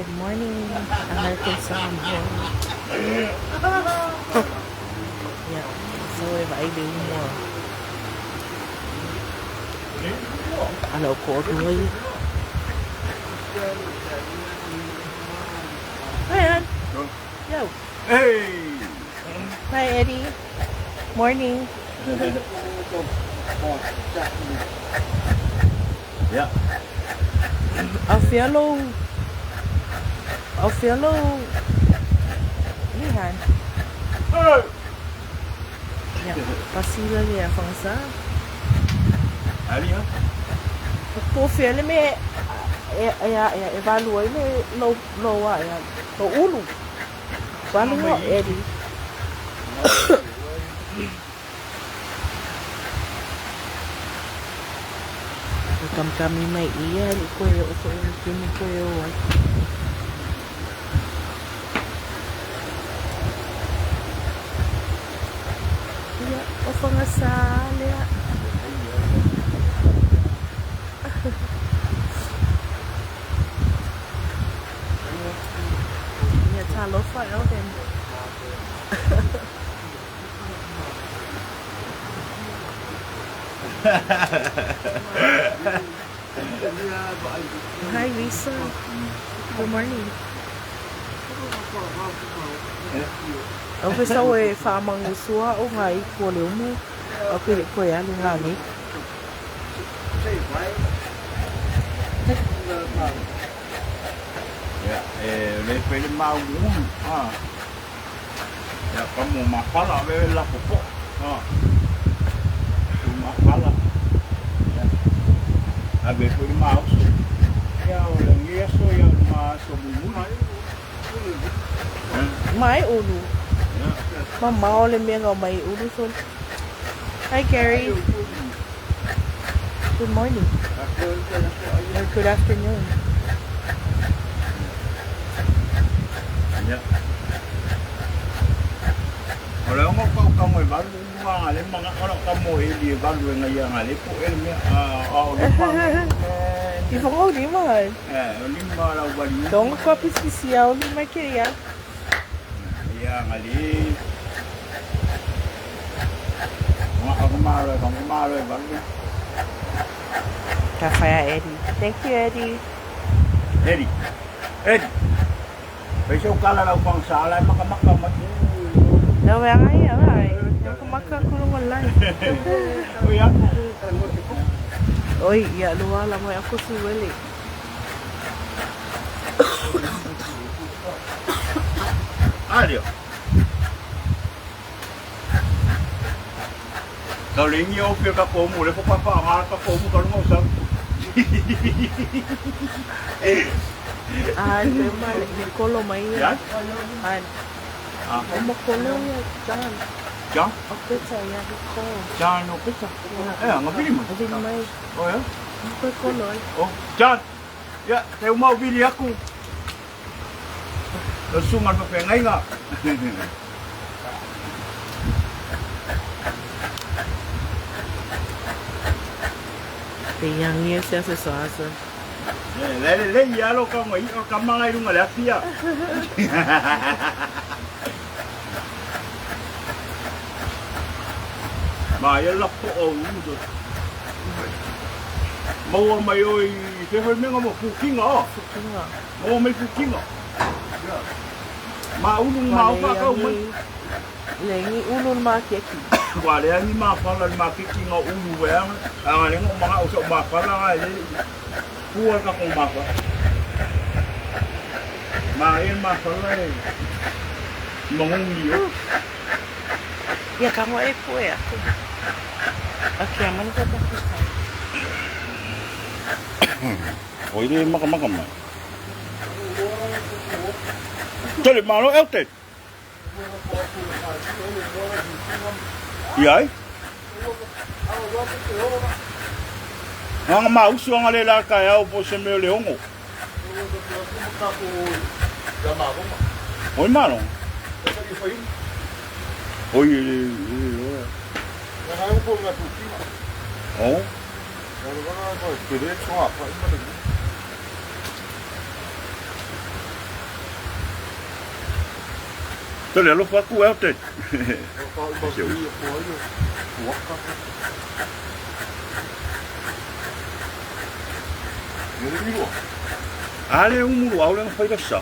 Good morning, American Samoa. Ia, so e vaai le umu a a lou toalua ia. Hi, Ann. Yo. Hey! Hi, Eddie. Morning. Yeah. Afea lou Afea lou Lihan. Hey! Ia, pasi la le Fagasa. Ali ha? Po o fea le mea e e e e valu ai le lou lou a e lou ulu. Valu o Eddie. E kamikami mai ia li koe o koe o kini koe o ai. Ia, o Fagasa lea. Ia, talofa Elvin. Hi Lisa. Good morning. O fe sau e whaamangusua o ngā ipu o le umu, o koe le koe alu ngā nei. Ia, e le pele mau ulu. Ah. Ia, ka mo mafala ve la popo. Ah. Tu mafala. Ia. A ve pele mau so. Ia o le ngia so ia ma so mumuna. Mai ulu. Ia. Ma mao le mea ngau mai ulu so. Hi Gary. Good morning. Or good afternoon. Ia. O le ongo kau ka mo e valu unga le manga o ka mo e li e valu e ngai anga le po e le mea a a o le ma. I whangau lima ai. Eh, o lima lau vali. Tonga kua pisipisi au lima ke ia. Ia nga le. Nga ka malo e ka malo e valu. Ka whaia Eddie. Thank you Eddie. Eddie. Eddie. Pei seu kala lau pang sala e maka maka mai. No wea ngai ia ai. Ka maka kulunga lai. O ia. Oi, ia lua la mai aku si wele. Alio. Kau le ingi o pia ka komu le ko papa nga ka komu ka lunga usau. Ai, pe mai le kolo mai ia. Ya? Ai, Ah, o mo kolo ia John. John? O peta ia he ko. John o peta. Eh, nga vili mai. Vili mai. O ya? Koe kolo ai. O, John. Ya, te umau vili aku. O sunga no whengainga. Te iangi e se ase so asa. Le le le ia lo ka ngai o ka manga i runga le afia. Ma ia la po o uso. Maua mai o i te whai menga mo fukinga o. Fukinga. Maua mai fukinga. Ma ulu ma o whakau mai. Lengi ulu ma keki. Wa le angi ma whala ma keki ngā ulu weanga. Anga lengo mga o sa ma whala ngā le. Pua ka ko ma whala. Ma e ma whala e. Mangungi o. Ia ka mo e pue aku. Okay, I'm gonna go back inside. O ile maka maka mai. Tele malo elte. Ia ai? Nga ma usu anga le la ka au po se me le ongo. Oi malo. Oi e e. Oh. Tole alofa atu e ote. Ale umulu au le fai sa.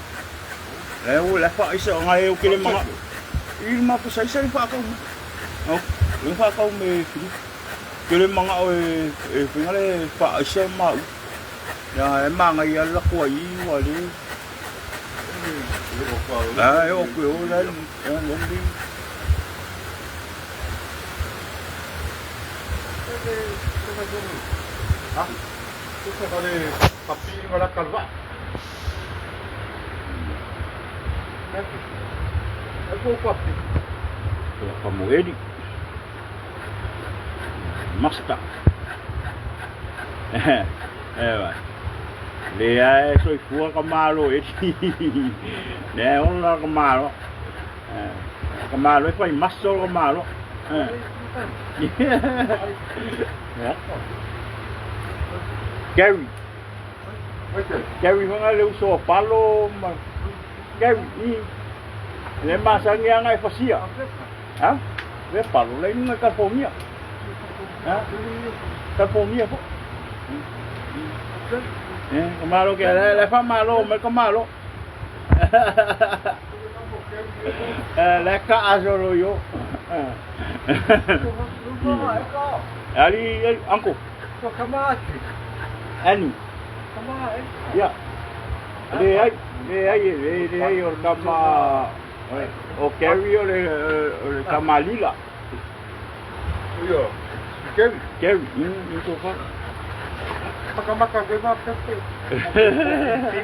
Le o le fa isa ngai o kele manga. I ma ko sa isa le fa ka. O le fa ka me Filipe. Kele manga o e e finga le fa isa ma u. Ya e manga ia la ko ai wa le. Ah, e o ku o le le le. Kamueli. Master. E Lea e soifua ka malo e Lea e ola ka malo. Ka malo e fai maso ka malo. Gary. Gary fanga le uso a palo ma Gary i le masangi anga e fasia. Ha? Le palo le inga California. Ha? California fo. Eh, ka malo ke le le fa malo me ka malo. Le ka asolo yo. Ali, uncle. Ani. Ya. Le ai, le ai, le le ai o kama o Gary o le kama lila. Ia, Gary. Gary, i to fa. Makamaka koe mā pepe.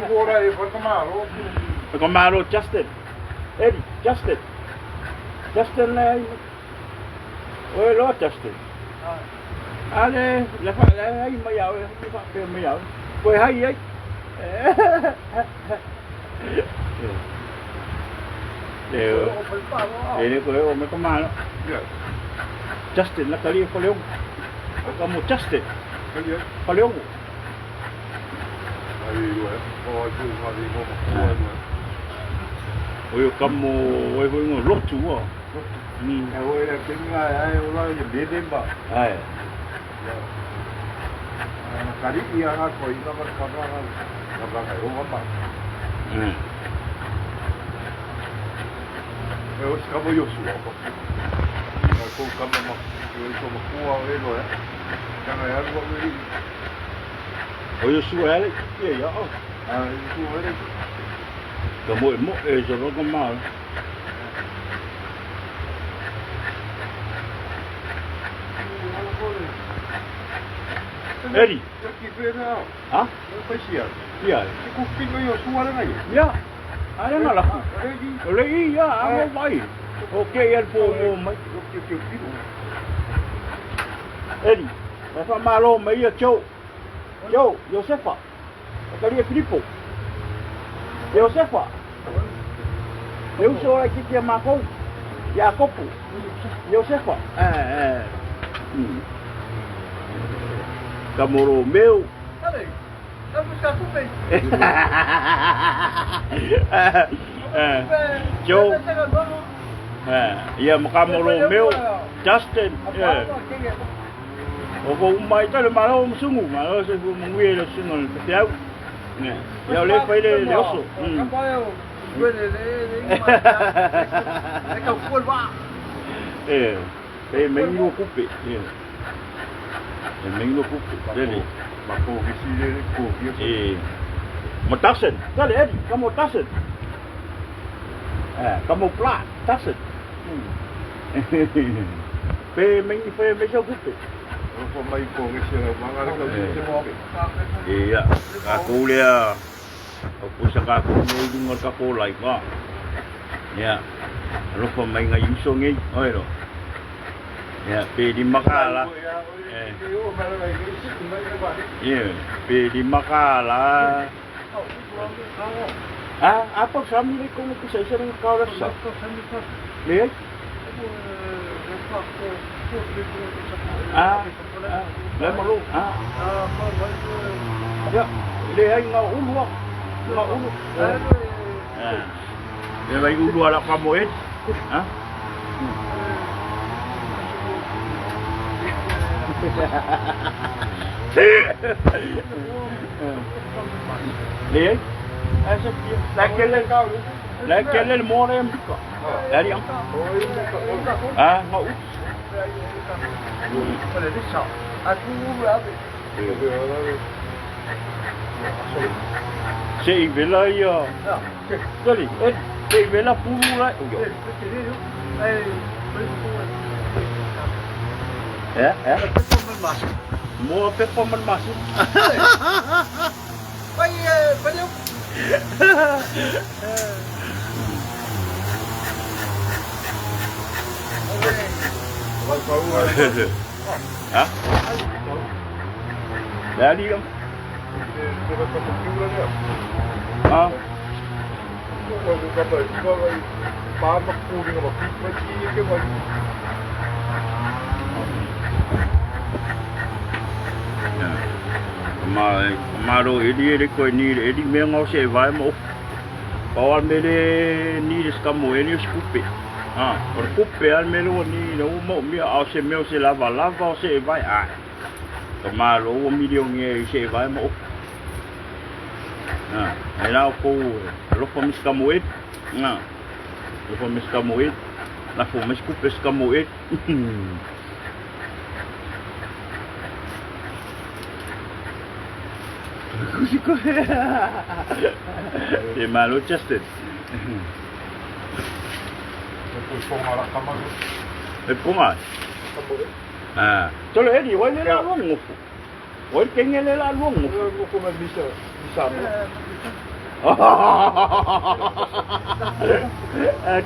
Ora e whakamaro. Whakamaro Justin. Eddie, Justin. Justin le ai. Oe loa Justin. Ale, le fa le ai mai au, le fa pe mai au. Koe hai ai. Le le koe o me ka malo. Justin la kali faleongo. Ka mo Justin. Faleongo. Ai ua, o ai tu ngā ri mo ma ua. O yo ka mo oi hoi ngo lotu wa. E oe le kinga ai o la i bebe ba. Ai. Kari ia ngā ko ina ma ka ka ka ka ka o ma. E o ska mo yo su ko. Ka ko ka ma yo ko ma kua e lo e. Ka na ya ro me. O yo su ele ia ia o. Ah, su ele. Ka mo mo e so ro ka ma. Eddie. Ha? Ia. Ia. Ale nga la. O le ia a mo mai. O ke ia po mo mai. Eddie. E fa malo mai ia Joe. Joe, Josefa. Kalia Filipo. Josefa. Le uso la kiti a makou. Iakopo. Josefa. Eh eh. Ka moro meu. Joe. Ia ma ka moro meu. Justin. O ko umai tale malo musungu. Malo se fu mungui le sungu le te au. Ia le fai le le oso. E, e mengi kupe. E mengi kupe. Lele. Ma ko ke si le ko ke. E. Mo tasen. Tale Eddie, ka mo tasen. Eh, ka mo pla, tasen. Pe mengi fe me sa kupe. O ko mai ko ke si le manga le ko si mo. Ia, ka kou lea. O pusa ka kou nei lunga ka kou lai ka. Ia, alofa mai ngai uso ngei, oi ro. Ia, pe di makala. Ia, pe di makala. Ah, apa sami le kono pusa isa ng kaula sa. Le? Ah, le malo. Ah. Ia, le ai ngā ulu a. Ngā ulu. Ah. Le vai ulu ala ka mo e. Ha? Leai. Ae se fia. La kele la kele le moa le mika. La li am. Ah, ma u. Se i vela ia. Toli, e se i vela pulu la. Ja, ja. Moa pepa man masu. Ha? La li am. Ah. Ma malo eli ele koe ni le eli mea ngau se e vae ma ofu. Pau al mele ni le skamo eli o se kupe. Ha, o le kupe al mele ua ni le ua mau mea ao se mea o se lava lava o se e vae ai. Ka malo ua milioni e se e vae ma ofu. Ha, e la o kou alofa me skamo eli. Ha, alofa me skamo eli. Lafo mai se kupe skamo eli. E malo Justin. E ponga. Ah, tole eli wai le la luang ngofu. Wai kenge le la luang ngofu.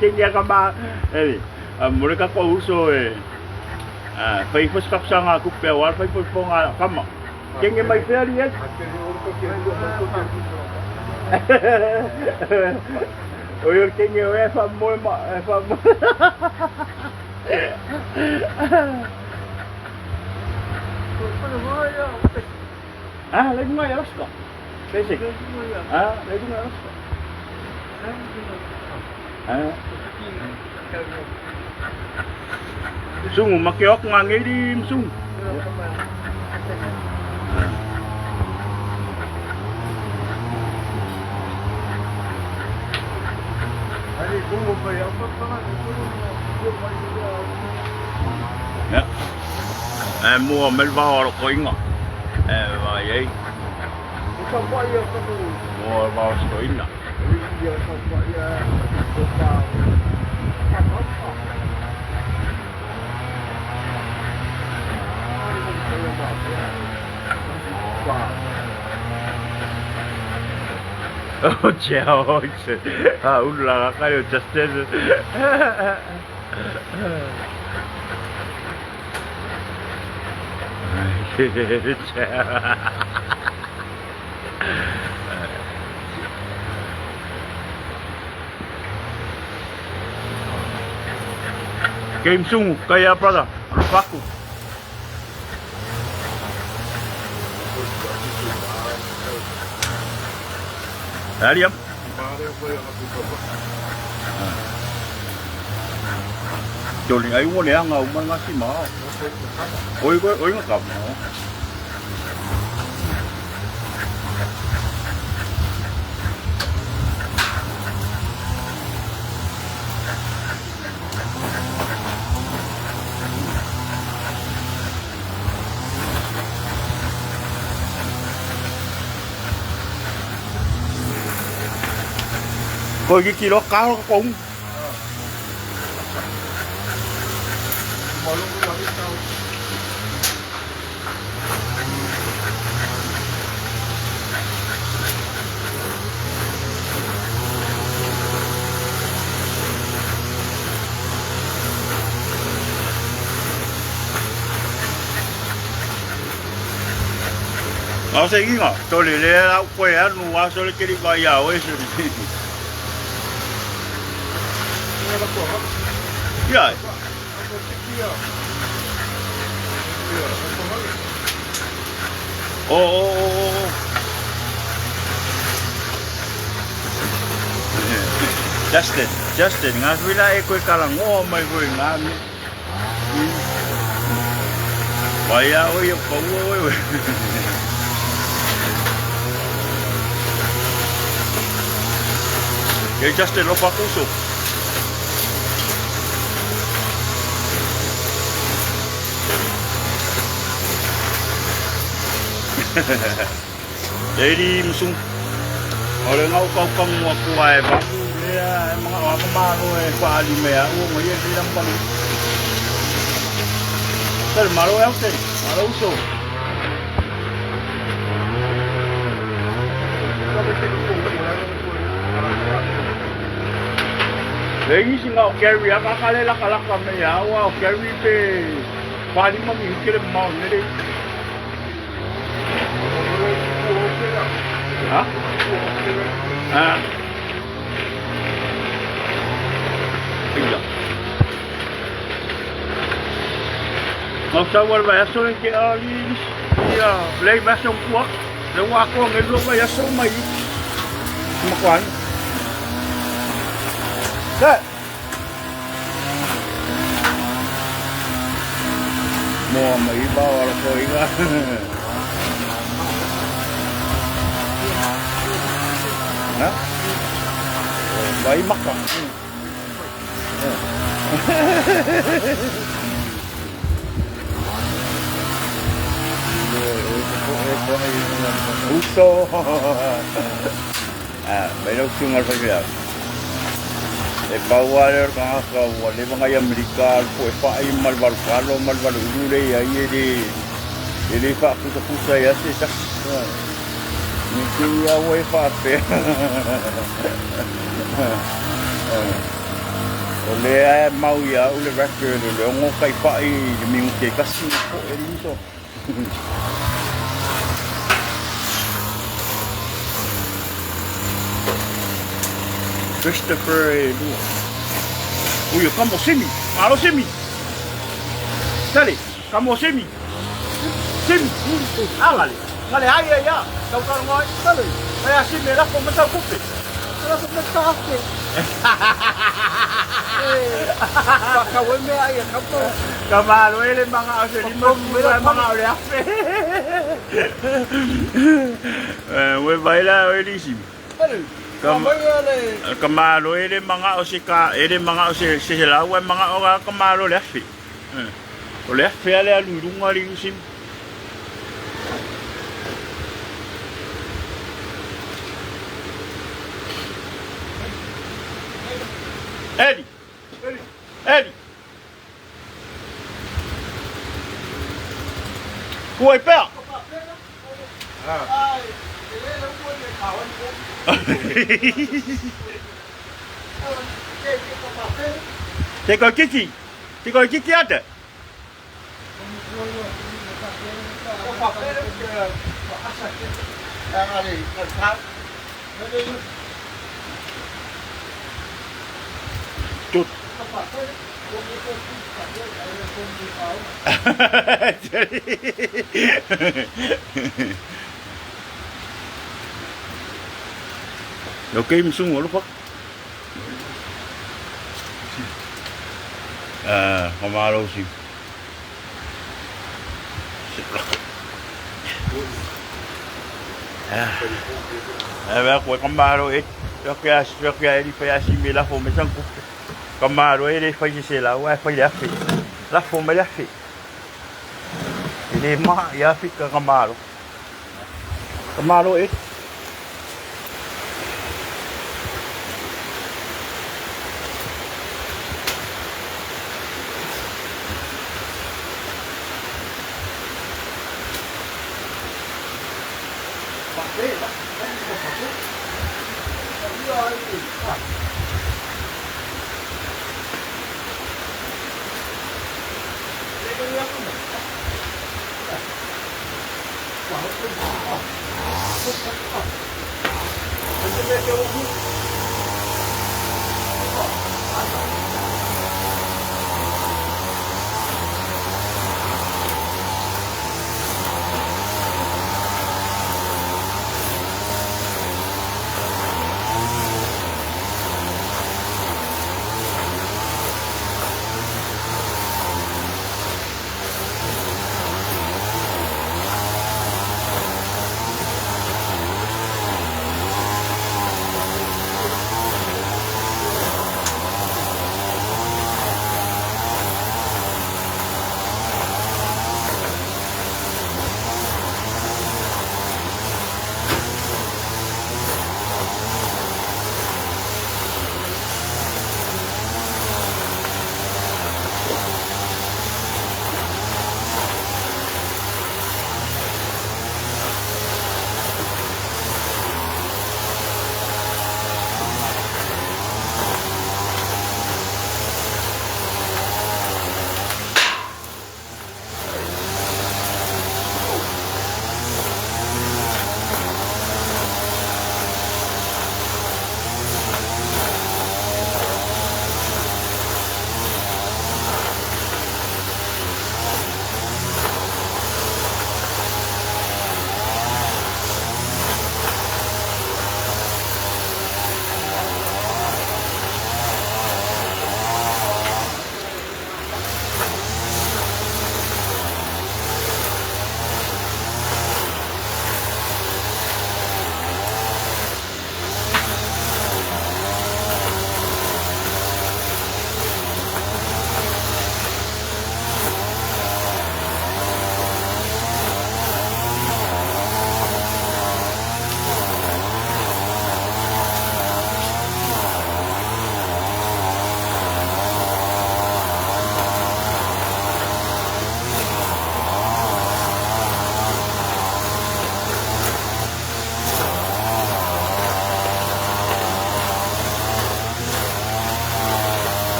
Kenge ka ma eli. Mo le ka ko uso e. Ah, fai fo ska sanga ku pe wal fai fo ponga kama. Kenge mai fea li e. O yo kenge o e fa mo ma e fa mo. Ah, le dunga ya ska. Basic. Ah, le dunga ya ska. Ah. Sungu makeok ngangiri msung. Ya. E mua mel vao ro koinga. E vai ei. Mua vao stoina. Oh, ciao. Ah, ula ka Justin. Game sung kaya brother. Lupaku. Aliam. Toli ai ua le anga uma ngasi ma. Oi oi oi ngaka. Coi cái kia đó cá nó cũng. Nó sẽ ghi ngỏ, tôi lì lê lau quê á, nụ á, tôi lì đi coi giàu ấy. Dạ. Ô ô ô ô. Justin, Justin, ngā hui la e koe kalangoa mai koe ngā me. Vai a oi o kaua oi oi. Kei Justin, lopa kuso. Lady Msung. O le ngau kau kangu aku ai valu lea e mga o ka malo e whaali mea ua mo ia ki lam palu. Tele malo e au tele, malo uso. Le isi ngau carry a ka le laka laka me ia ua o carry pe whaali mami hukele mau nere. Ha? Ha? Ia. Ngau sau al vai aso ke ali ia lei vai aso kua. Le wa ko nge lo vai aso mai. Makuan. Sa. Moa mai ba wala ko inga. Ha? Vai maka. Uso. Ah, mai lau sunga al whai E pau a lea o le tagata ua leva ngai Amerika al po e fai ma le valu falo ma le valu ulu le iai e le e le faakusakusa ai a se tasi. Ni te ia ua e faapea. O lea e mau ia au le record o le ono kai fai i le minute e kasi na po e liso. Christopher e lua. Ui, o kamo simi. Alo simi. Tale, kamo simi. Simi. Angale. Ngale ai ai a. Tau tau ngai. Tale. Ai a simi la ko matau kupe. La ko matau kupe. Whakawe mea ia kamo. Ka malo e le manga o se lima le manga o le afe. Ue vai la o elisi. Ka malo e le manga o se ka e le manga o se se la ua manga o ka malo le afe. O le afe ale alu i lunga li usim. Eli. Eli. Kua i pea. Te koi kiki. Te koi kiki ata. Tut. Ok, msung olo pak. Ah, kamalo si. Ah. Eh, koe kamalo e. Ke a ke a eli fai a si me la fo me sang kupe. Kamalo e le fai se la wa fai le afe. La fo me le afe. E le ma ia fi ka kamalo. Kamalo e.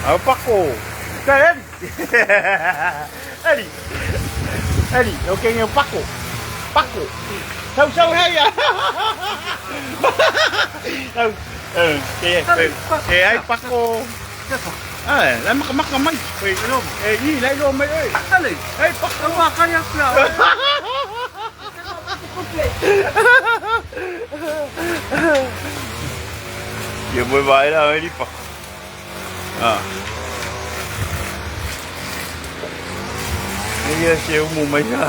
Au pako. Kai Eli. Eli. Eli, o ke ngeu pako. Pako. Sau sau hei. Sau. Eh, ke ke ai pako. Ah, lai maka maka mai. Eh, i lai lo mai oi. Ai pako. Ia moe vae la Eli pako. Ah. Ia se umu mai sa.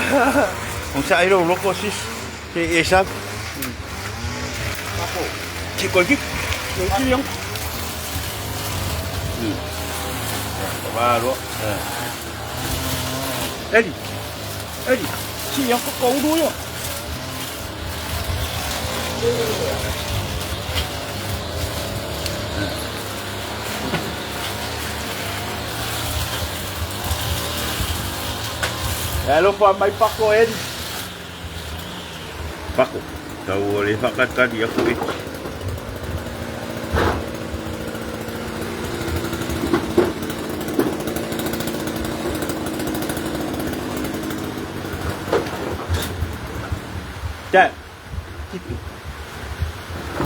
Ong sa ai lo loko sis. Se e sa. Chỉ có cái cái giống. Ừ. Ba đó. Eli. Eli. Chỉ có câu đuôi không? E alofa mai pako Eli. Pako. Tau o le whakatari aku e. Dad. Tipi.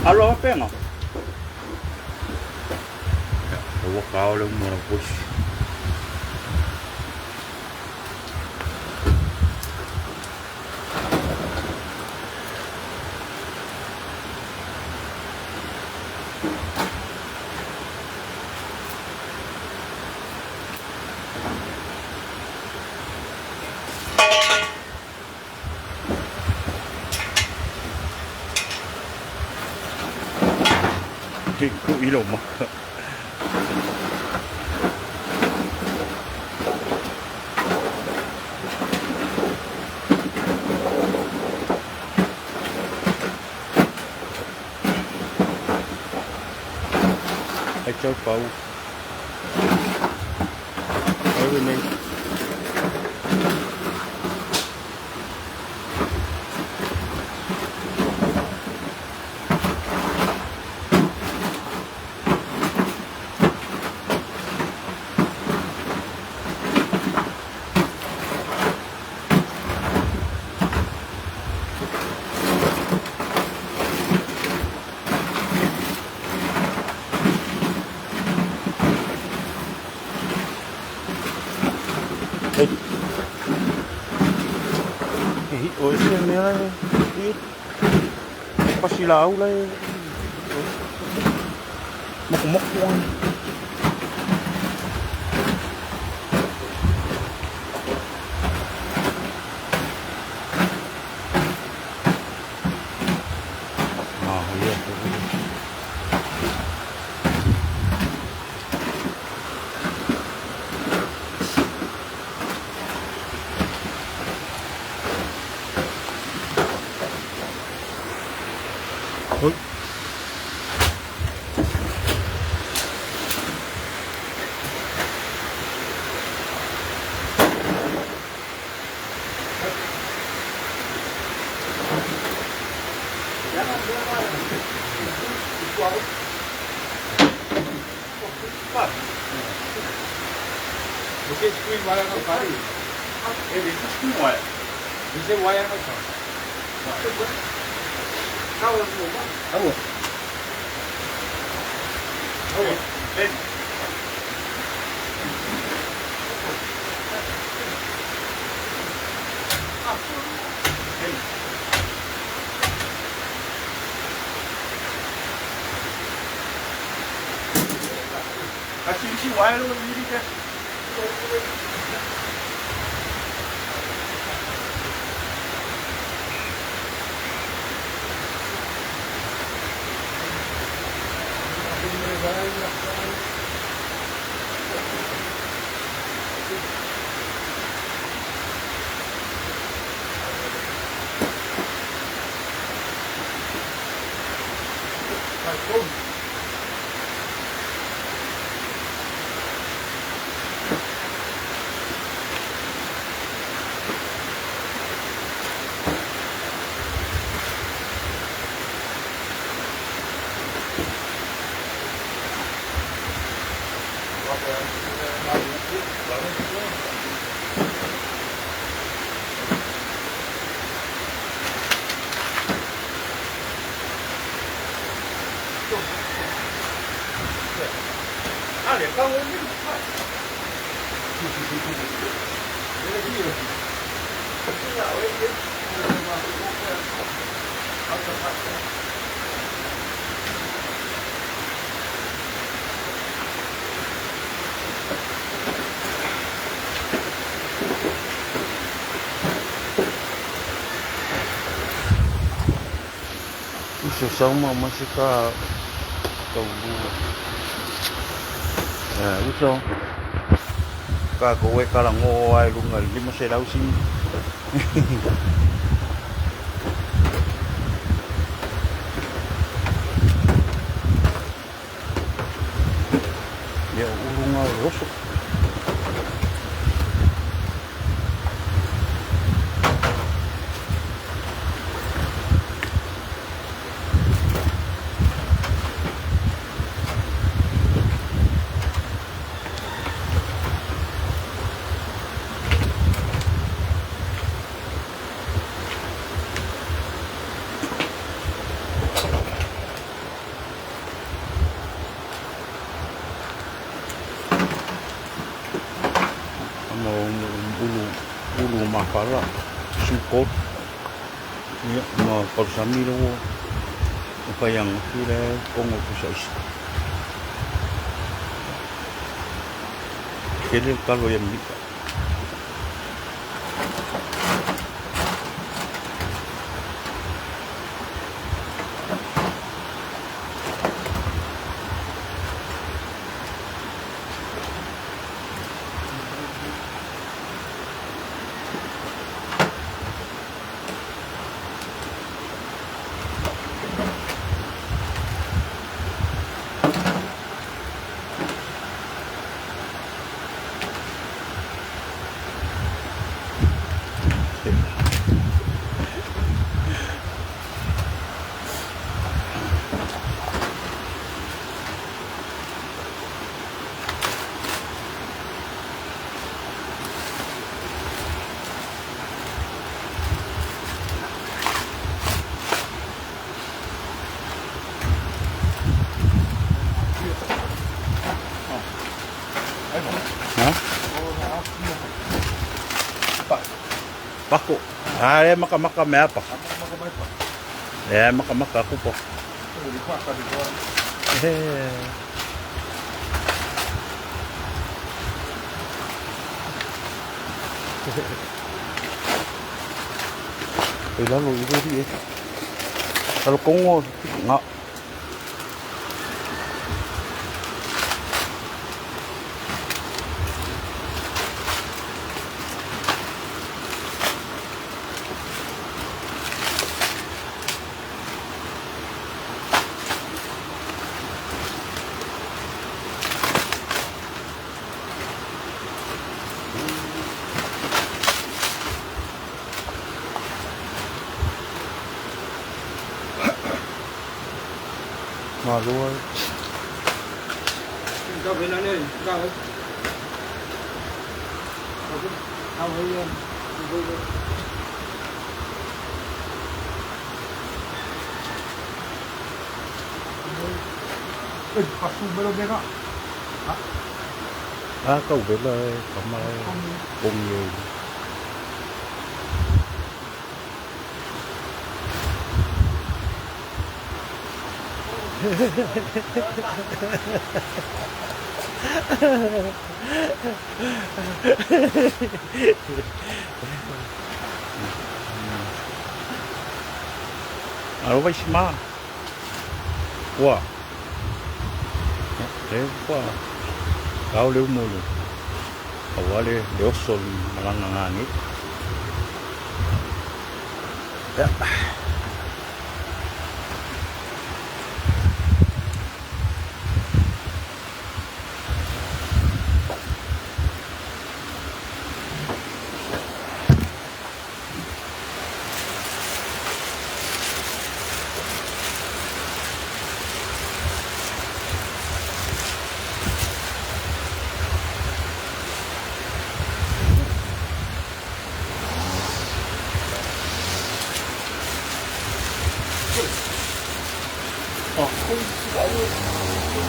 Aloha penga. Ua kao le umora pusi. Ku i lo maka. Ai chau pau. Ai nei. Ei. Ei, o se mea e pasi la au lai. Moko moko ai. Ah, ia. Oi. Você screen wire no fari. E le screen wire. Você wire no fari. Awo. Awo. Ei. Ei. Kasi isi wire lo ni ke. Uso sau ma ma se ka taulu. Uso ka ko e kala ngo ai lunga 500 sini. Ia ulunga o le oso. Ama ulu ulu mafala sukot. Ia ma pausami lo o paianga fila kongo pusa isi. Kele talo ia mika. Ha? Pako. Ah, e maka maka me apa. E maka maka aku po. E lalo i rori e. Lalo kongo nga. Malo ai. Ah, kau vela e kama e kongi e. Alo vai si ma. Ua. Le ua. Kau le umolo. Aua le le oso malanga ngani. Ya.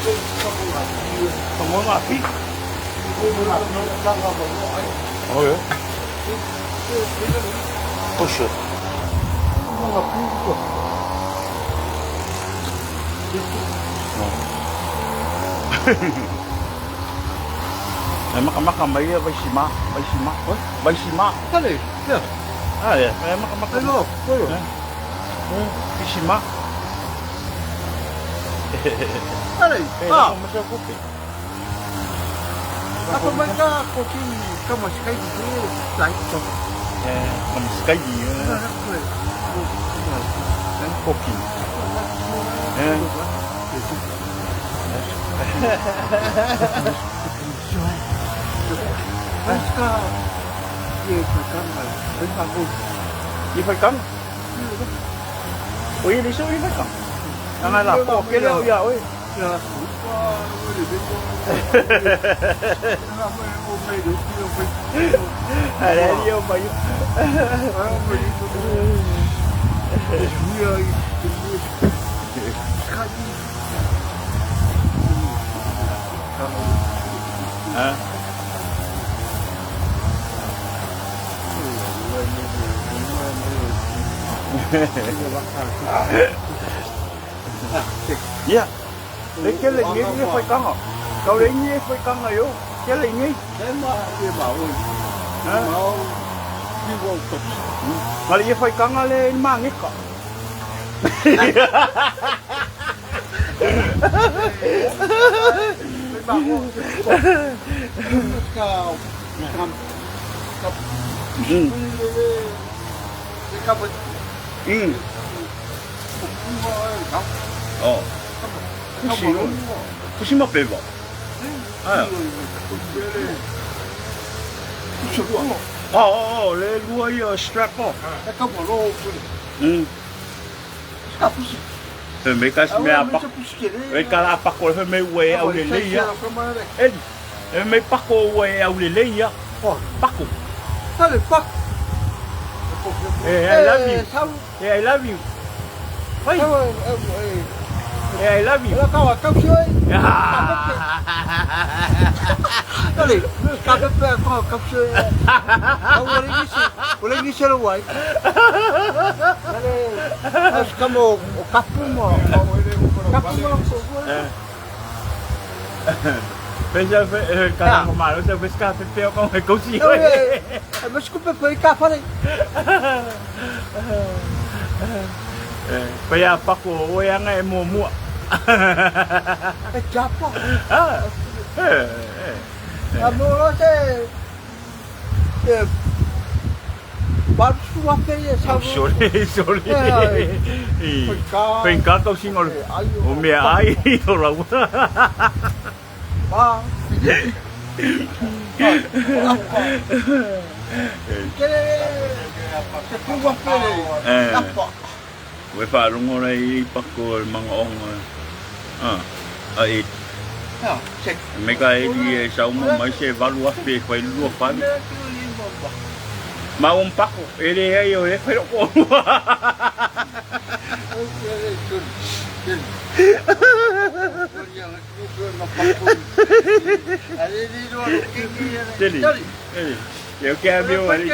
Ka pi. Oh yeah. Oh shit. E makamaka mai ia Vaisima, Vaisima, Vaisima. Kale, ia. Ah, ia, e makamaka. Hello, hello. Vaisima. Kale, Eh, ah, ma sa kope. apa mai ka ko ki ka ma skai di lai to. Eh, ma skai di. Koki. Eh. Ka ye ka ka ma ka ko. I fai kanga. O ia le so i fai kanga. Anga la po ke leo ia oi. Ya, pa, le be ko. Na me o me do ki o me. Ale io mai. Ah, me di to. Ya, skai. Ah. Ia. Le ke le ngi ni fai kanga. Kau le ngi fai kanga yo. Ke le ngi. Ha. Ngale ye fai kanga le ma ngi ka. Oh. Pusi, pusi ma peva. Ah. Oh, oh, le lua ia strap off. Fe me ka me apa. E ka la pa ko fe me ue au le le ia. Eli. E me pako ue au le le ia. Pako. Eh, I love you. Eh, I love you. Hey. Eh, I love you. Ah. Pensa fe ka ko malo se fe ska fe pe ko me ko si. Eh, pa ia pako o ia ngai mo mua. Ah. Eh, eh. Sorry, sorry. Penka kau singol. O mea ai o rau. Eh. Ue whaarongo rei i pako o manga onga. Ah. A e me ka e li e sauma mai se valu afe e whai lua whanu. Ma o pako, e le ai o e whai roko. Teli. Teli. Eu quero meu ali.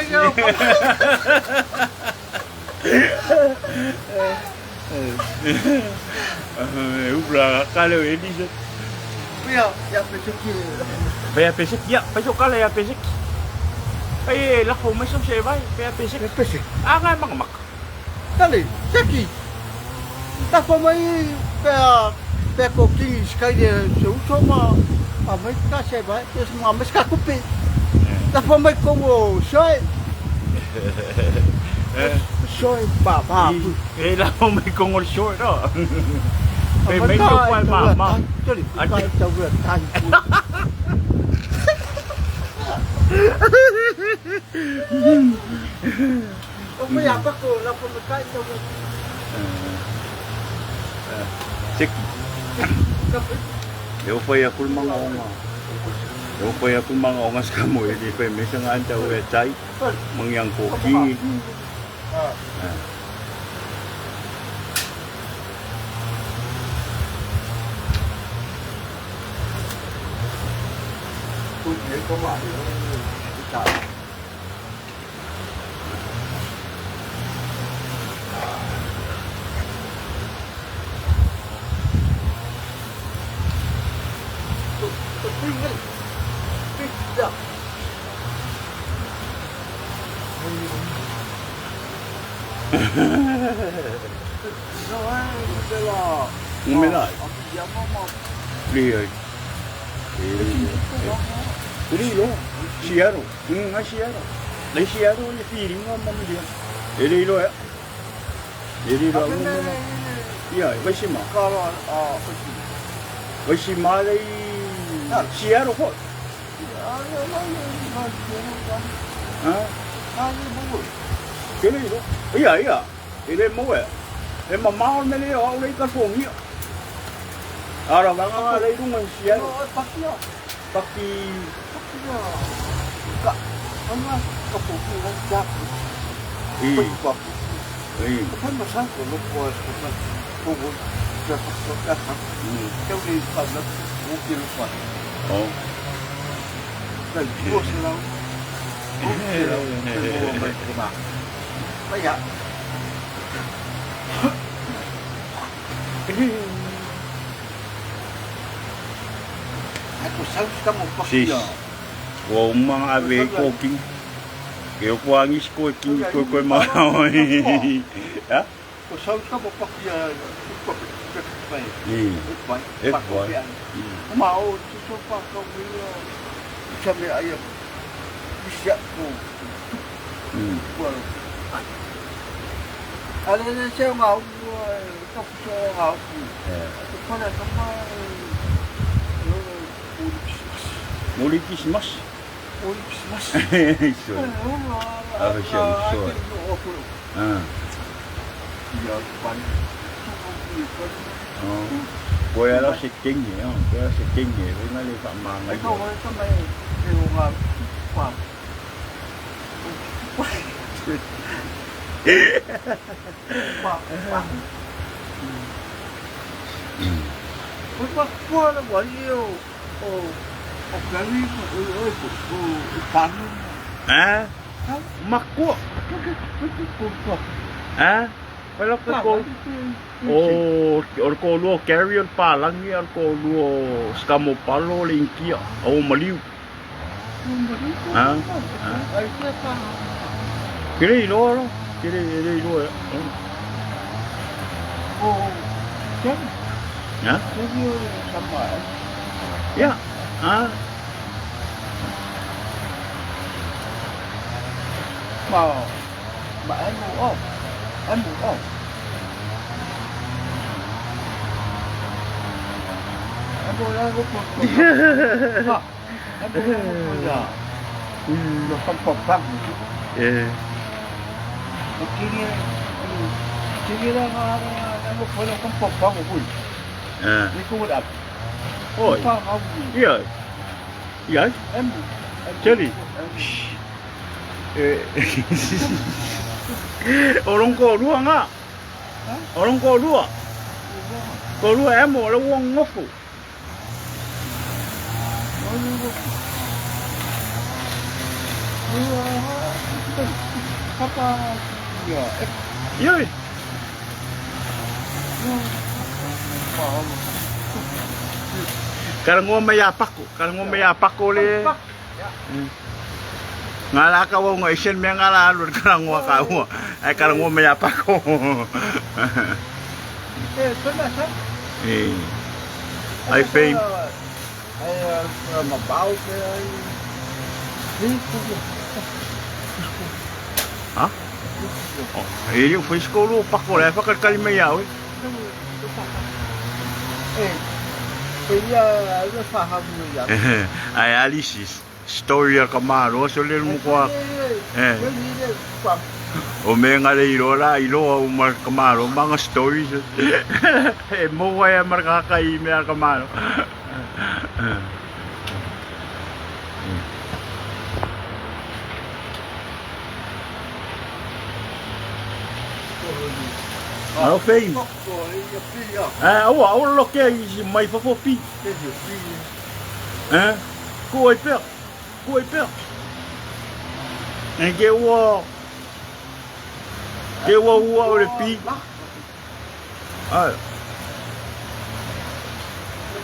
Upla kale o eli. Vai a pesek ya, vai o kale a pesek. Ai la ko mai se vai, vai a pesek. Ah ngai mak mak. Tali, seki. Ta fa mai pe pe ko ki skai de se uso ma a mai ka se vai, es ma mai ka kupi. Ta fa mai ko mo soi. Soi ba ba. E la ko mai ko ngol short no. Pe mai ko pa ma ma. Tali, ka ta ua tai. O mai apa ko la fa mai ka ta ua. Seki. Eu fui a kulmanga onga. Eu fui a kulmanga onga sa mo e di fe me sanga anta o e tai mangyang ko ki. Umela. Li ai. Li lo. Siaro. Nga siaro. Nei siaro le whiringa ma miria. E le iloa ea. E le iloa umela. Ia, Vaisima. Vaisima lei siaro foi. Ha? Ke le iloa. Ia, ia. E le maua ea. E mamao le mea lea o au lei California. Ara vanga nga lei lunga i Seattle. Paki. I. I. Oh. Sis. Ua uma nga ave ai koking. Ke o kua angis koe kingi koe koe ma Ha? I. E vai. Moli Kisimas. Koe ala se kenge, koe ala se kenge, koe nga le whaamanga i. Eh? Makua. Eh? Wala ka ko. O, o le kōlua o Gary o le Pālagi a o le kōlua o Skamopalo o le Inikia, o Maliu. Ha? Ha? Ke le iloa lo, ke le e le iloa ea. Ha? Ia, ha? E. Eh. Oi. Ia. Ia. Kelly. E. O long kōlua ngā. O long kōlua. Kōlua e amo o le ua ngofu. Ioi. Karangoa mai a Pako, karangoa mai a Pako le. Ngā rā ka wau ngā isen mea ngā rā alu karangoa ka ua. Ai karangoa mai a Pako. E. Ai fame. Ha? E le o whaiskolo o Pako le whakalikali mai a oe. Ai Alice story a ka malo so le mo koa. Eh. O me nga le iloa la iloa o ma ka malo manga stories. E mo ai mar ka kai me ka malo. Alo fei. Eh, aua, aua lo ke i mai fafo pi. Eh, ko ai pea. Ku ai pea. E ke ua ke ua ua o le pi. Ai.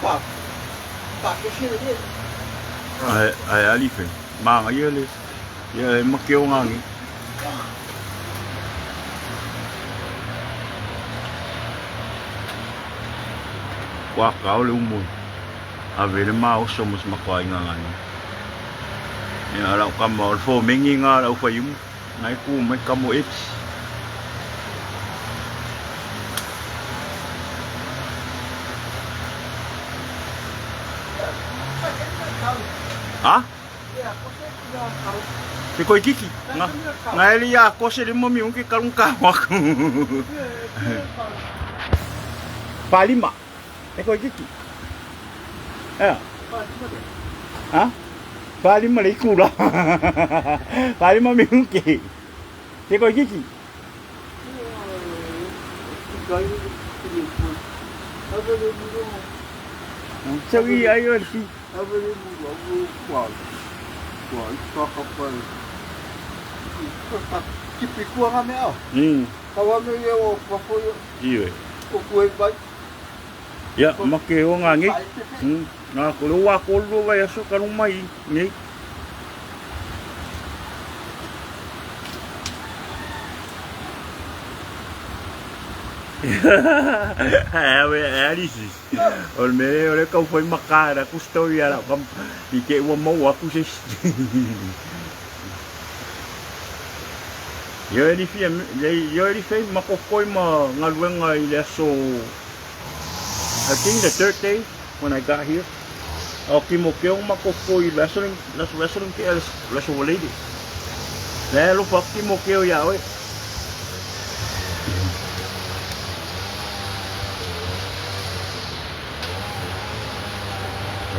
Pa pa ke se le. Ai ai ali fe. Manga ia le ia e make o ngangi. Kua kao le umu. Ave le maoso mo se makuaiga ngani. Ia lau kama o le fomegi nga lau faiumu. Nai ku mai kamo eti. Ha? Te koi kiki. Nga, nga eli ya kose le mami unke kalung ka waku. Palima. E koe kiki. Ea. Ha? Palima le ikula. Palima mi unke. Te koe kiki. Sau i ai o le pi. Iwe. Ia, ma ke o ngā ngei. Ngā ko le wā ko lua vai aso ka mai ngei. Awe alisi. O le mele o le kau fai maka na ku story ala kam i ke ua mau aku se. Ia e fia ia e fia ma kokoi ma galuega i le aso I think the third day when I got here. O ki mo keo ma kokoi wrestling las wrestling ke las lady. Le lo fa ki mo keo ia oe.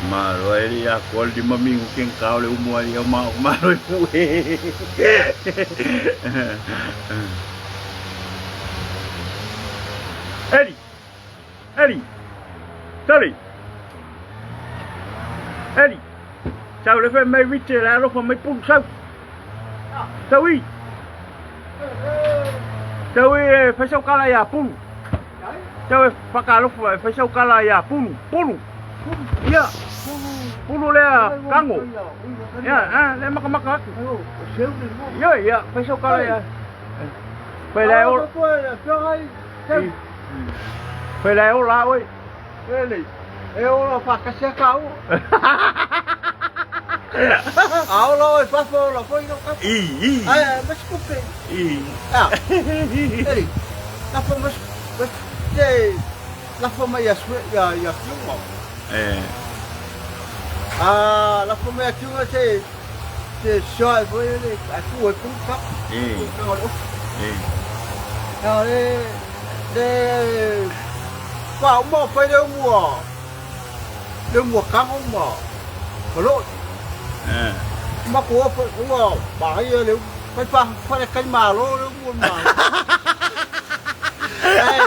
Malo e ia ko li mami u ken ka le umu ai ma malo e pu. Eddie! Eddie! Sally! Eddie! Sau le fai mai rite le alofa mai pulu sau. Sau i. Sau i e fai sau kala ia pulu. Sau e whakalofa e fai sau kala ia pulu. Pulu. Ia. Pulu lea kango. Ia, ah, le makamaka atu. Ia, ia, fai sau kala ia. Fai le o. Fai le o la oi. Ele, e ola whakasia ka o. A ola oi whawha ola foi no ka. I, i. Ai, ai, mas kupe. I. Ah. Eli, lafa mas mas te lafa mai a sue ia ia kiunga. Eh. Ah, lafa mai a kiunga te te soa e foi ele a ku e ku ka. Eh. Eh. Ah, le le pa mo fai le mua. Le mua kango ma. Lo. Eh. Ma ko ua ba ia le fai pa fai kai malo le mua ma. Ai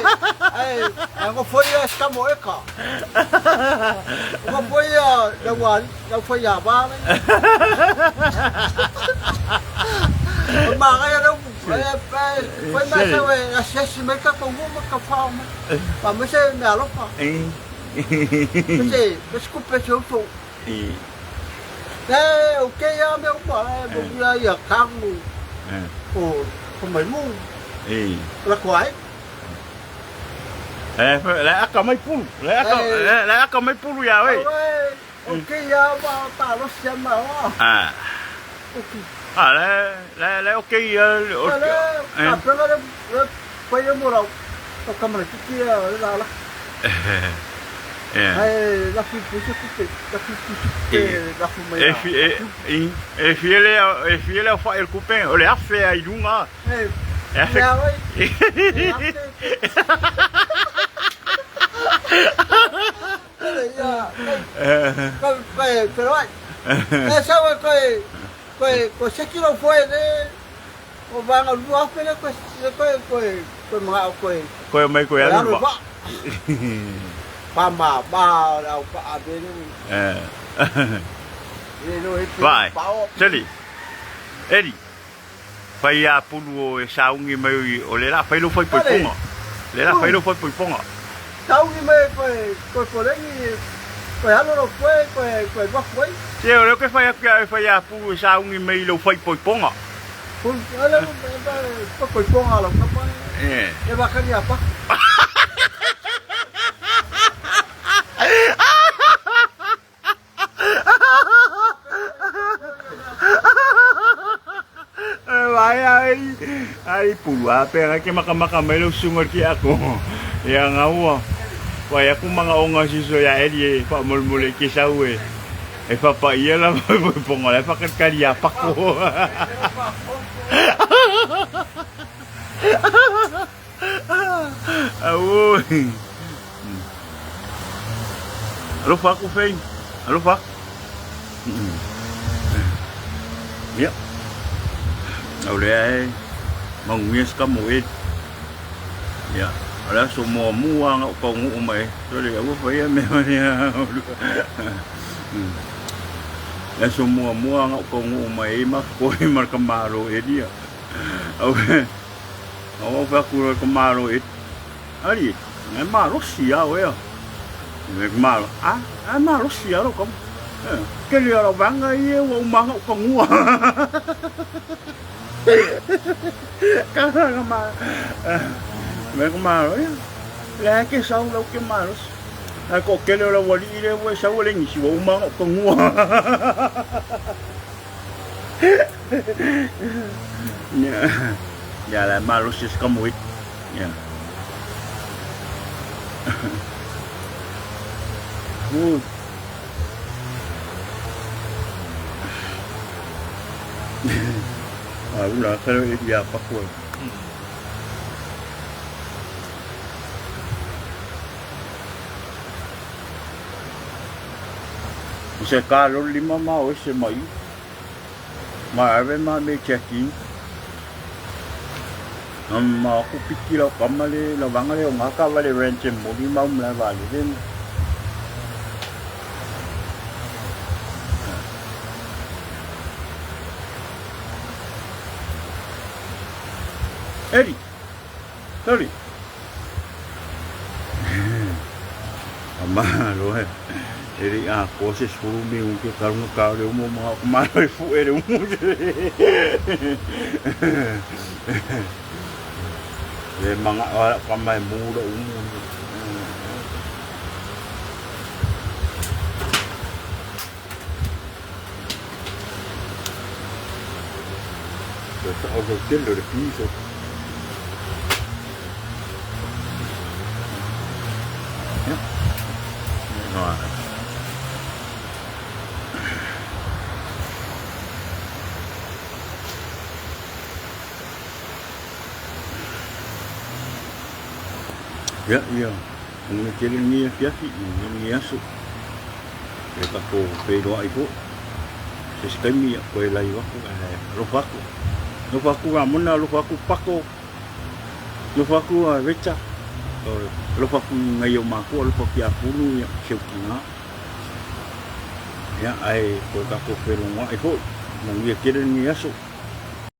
ai ai ngo foi a ska mo eka. Ngo foi a la wa la foi a ba le. Ma ga ya le ai foi ma sa we a se se me ka ko mo ka fa ma. Pa me se me alofa. Eh. Se me skupe se so. Eh. Eh, o ke ia me uma e mo ia ia kangu. Eh. O ko mai mu. Eh. La ko ai. Eh, le aka mai pulu. Le aka le aka mai pulu ia oi. O ke ia ma pa lo sia ma wa. Ah. O ki. Ah, le le le o ke ia o. Le a pega le le pai le mo la. O kamara ki ki ia la la. Eh. Ai la fi pu se kupe, la fi pu se la fu mai. E fi e e fiele e fiele fa el kupe o le afe ai lunga. Eh. E afe. Ia oi. Eh. Ko ko pero ai. E sa wa ko ko ko se kilo foi le o vanga lua afe le ko ko ko ko mga ko Koe mai koe alu ba. Pa ma ba au pa abe le. Eh. Vaai, Seli, Eli, fai a pulu o e sauni mai o le la fai lo fai poipoga. Le la fai lo fai poipoga. Sauni mai koe koe poleni koe alo lo koe koe koe wafu ai. Se o lea ke fai atu ia e fai a pulu e sauni mai lo fai poipoga. Pulu ala koe poipoga lo kapa. E wakani apa. Vai ai ai pulu a pera ke makamaka mai lau susuga le kiako ia gaua vai aku magaoga siso ia Eli e faamolemole ke sau e e fapaia lava poipoga la e fakalikali ia pako. Auoi. Alofa aku Fei. Alofa. Ia. Au lea e manuia se kamo e. Ia. O le aso muamua na ou taunuu mai. Sole, aua faia mea mea. Le aso muamua na ou taunuu mai ai mafoe ma le tamālo Elia. Au Au au aku loa i ka malo e ali e malosi a oe a. Me ka malo a a malosi a lo kama. Kele ala vanga ia ua umanga o ka ngua. Ka ka ma me ka malo ia. Le ke sau lau ke malosi. Ai ko kele o la wali le ua sau le ngisi ua umanga o ka ngua. Ia la malosi se kamui. Ia. A ula kare e ia paku ai. Se ka loli lima ma o se mai. Ma ave ma me checking. Ma ku piki lau kama le la vanga le o ngā ka vale ranch e moli mau mla vale le. Eddie, Tony. Malo e. E le i atoa se 10 minute talu ona tao le umu ma o malo e fue le umu. Le manga o ala ka mai mu le umu. Sa o se tele le piso. Ia, ia, manuia tele lenei afiafi, manuia lenei aso. E tatou feiloai foi. Se isi taimi ia koe live aku ae alofa aku. Alofa aku Ramona, alofa aku Pako, alofa aku Rita, alofa aku i ngai o mākou, alofa aku ia Pulu, ia Seu Tina. Ia, ae koe tatou feiloai foi. Manuia tele lenei aso.